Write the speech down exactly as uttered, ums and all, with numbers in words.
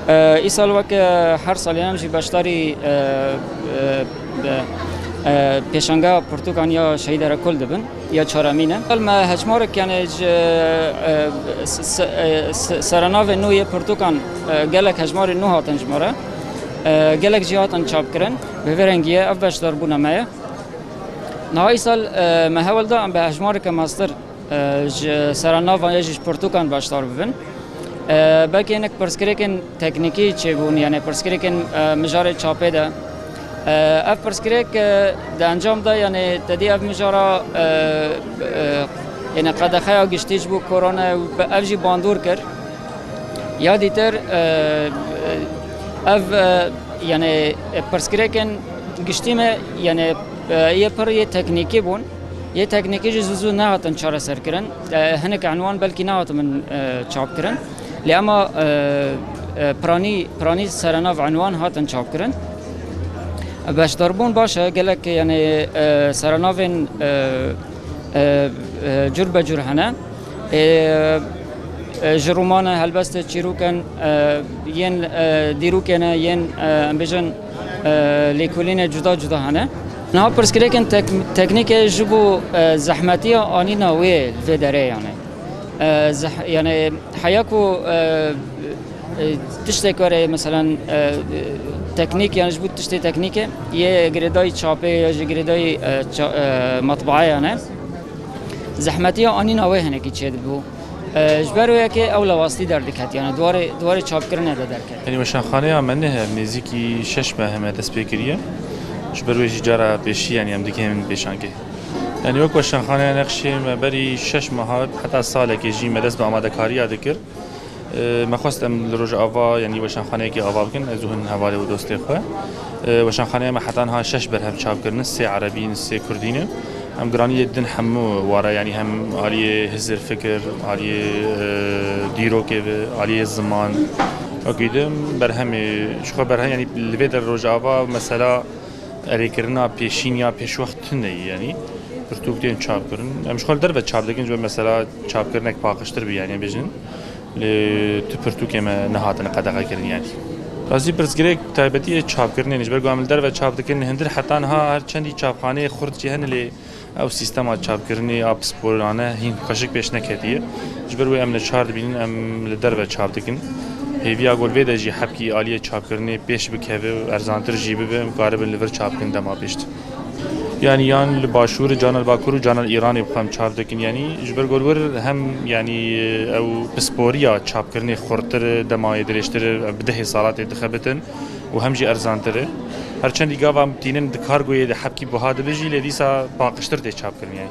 E, îsal wek, e, her salê em jî beşdarî, e, e, e, e, pêşangeha pirtûkan ya Şehîd Erekol dibin, ya çaremîn e. Îsal me hejmarek, yanî ji, e, se-, se-, e, se-, serenavên nû yê pirtûkan, e, gelek hejmarên nû hatin ji me re. E, gelek jî hatin çapkirin. Bi vê rengî ye, ev beşdarbûna me ye. Niha îsal, e, me hewl da em bi hejmareke mestir e, ji seranavan ya jî ji pirtûkan beşdar bibin. E, belkî hinek pirsgirêkên teknîkî çêbûn, yanî pirsgirêkên, e, mijarê çapê de. E, ev pirsgirêk, e, di encam de, yanî te dî ev mijara, e, e, yanî qedexeya giştî ji bo korona, ev jî bandor kir. Ya dîtir, e, e, ev, e, yanî, e, pirsgirêkên giştî me, yanî, e, yê pir yê teknîkî bûn. Yê teknîkî jî zû zû nehatin çareserkirin. E, hinek enwan belkî nehatibin, e, çapkirin. Lê ema, e, e, piranî, piranî serenav enwan hatin çapkirin. Beşdarbûn baş e, gelek, yanî, e, serenavên, e, e, e, cur be cur hene. E, e, ji roman e, helbestê çîrok in, e, yên, e, dîrokê ne, yên, e, em bêjin, e, lêkolînê cuda cuda hene. Niha pirsgirêkên tek-, teknîkê ji bo, e, zehmetiya anîna wê li vê derê, yanî. E, zeh-, yanî heya ku, e, e, tiştek were, meselen, e, teknîk, yanî ji bo tiştê teknîkê, yê girêdayî çapê ya jî girêdayî, e, ça-, e, matbaeyan e. Zehmetiya anîna wê hinekî çêdibû. E, ji ber wê yekê ew lewastî derdiket, yanî di warê, di warê çapkirinê de derket. Yanî weşanxaneya me ne hev nêzîkî şeş meh me dest pê kiriye. Ji ber wê jî cara pêşî, yanî em digihînin pêşangê. Yanî wek weşanxaneya Nexşê me berî şeş meha heta salekê jî me dest bi amadekariya dikir. E, me xwest em li Rojava, yanî weşanxaneyekî ava bikin, ez û hin hevalê û dostê xwe. E, weşanxaneya me heta niha şeş berhem çap kirine, sê erebî ne, sê kurdî ne. Em giraniyê din hemû wara, yanî hem aliyê hizir fikir, aliyê, e, dîrokê ve, aliyê ziman. Wekî din berhemê, ji xwe berhem, yanî li vê der Rojava mesela erêkirina pêşîn ya pêşwext tune ye, yanî pirtûk tên çap kirin. Em ji xwe li derve çap dikin, ji ber mesela çapkirinek paqijtir bî, yanî bêjin. Lê tu pirtûkê me nehatine qedexekirin, yanî. Rastî pirsgirêk taybetî yê çapkirinê ne, ji ber ku em li derve çap dikin, hindir heta niha her çendî çapxaneyê xurt jî hene, lê ew sîstema çapkirinê a pisporane hîn xweşik pêş neketiye. Ji ber wê em neçar dibînin, em li derve çap dikin. Hêviya ku li vê de jî hebkî aliyê çapkirinê pêş bikeve û erzantir jî bibe, em karibin li vir çap bikin dema pêştir. Yanî yan li Başûr, canan li Bakur û canan li Îranê bi xwe em çap dikin. Yanî ji ber ku li wir hem, yanî, ew pisporiya çapkirinê xurtir, dema yê dirêjtir, bi dehê salatê dixebitin û hem jî erzantir e. Her çendî gava em tînin di kargoyê de hebkî buha dibe jî, lê dîsa paqijtir tê çapkirin, yanî.